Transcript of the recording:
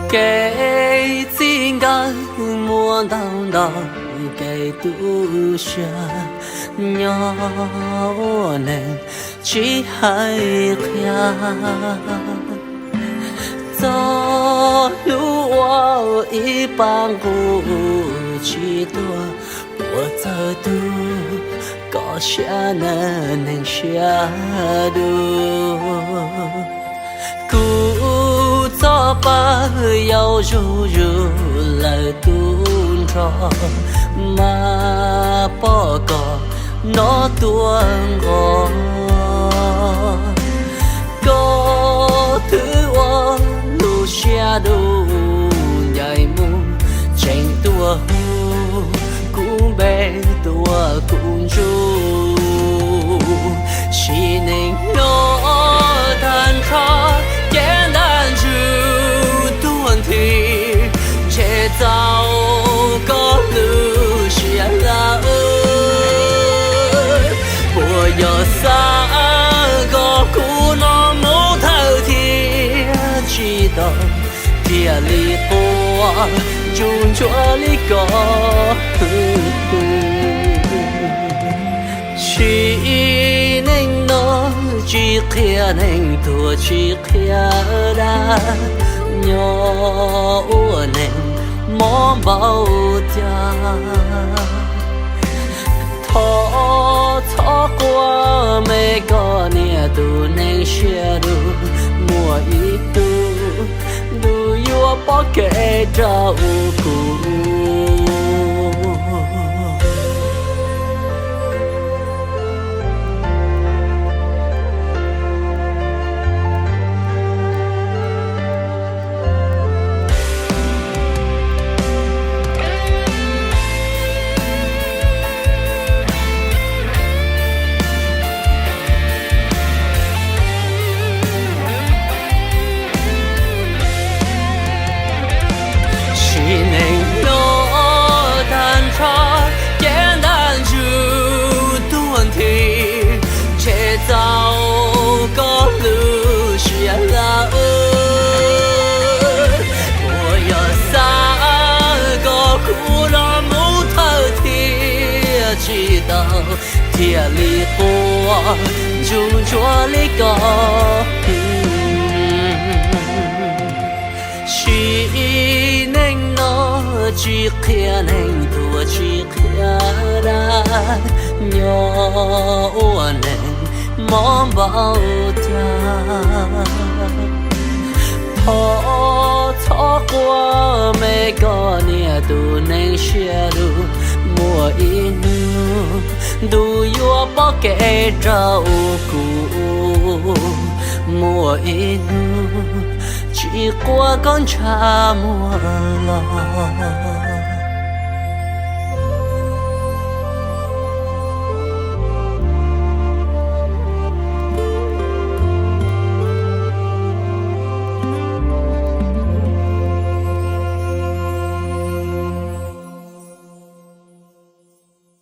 Kev txij nkawm muaj ntau ntau, kev tu siab nyob ua neeg tsis hais qhia. Txog hnub uas ib pab nqus tsis tuag, puas txawj tu koj siab na neeg siab dub. Kuv txoj pawg yau zuj zus lawm tub nrho, mas pom koj no tuaj nqos. Koj twb ua lub siab dub ncaim mus, tseem tuaj hu kuv npe tuaj kuv ntsuj. Sim neej no tag nrho, ces ntaj ntsug tuag nthi, ntshe txaus koj lub siab lawm. Puas yog xav kom kuv no mus thawj thiab tsis tau, thiaj li quaj ntsuj ntsuag li ko. Sim neej no tsis qhia neeg tuag tsis qhia dab, nyob ua neeg mob npaum cas. Thov txhob quaj me koj niam tus neeg siab dub, muaj ib hnub ntuj yuav pom kev rau kuv. Sim neej no tag nrho, ces ntaj ntsug tuag nthi, ntshe txaus koj lub siab lawm. Puas yog xav kom kuv no mus thawj thiab tsis tau, thiaj li quaj ntsuj ntsuag li ko. Sim neej no tsis qhia neeg tuag tsis qhia dab, nyob ua neeg mob npaum cas. Thov txhob quaj me koj niam tus neeg siab dub, muaj ib hnub ntuj yuav pom kev rau kuv. Muaj ib hnub tsis quaj koj ntshav muag los.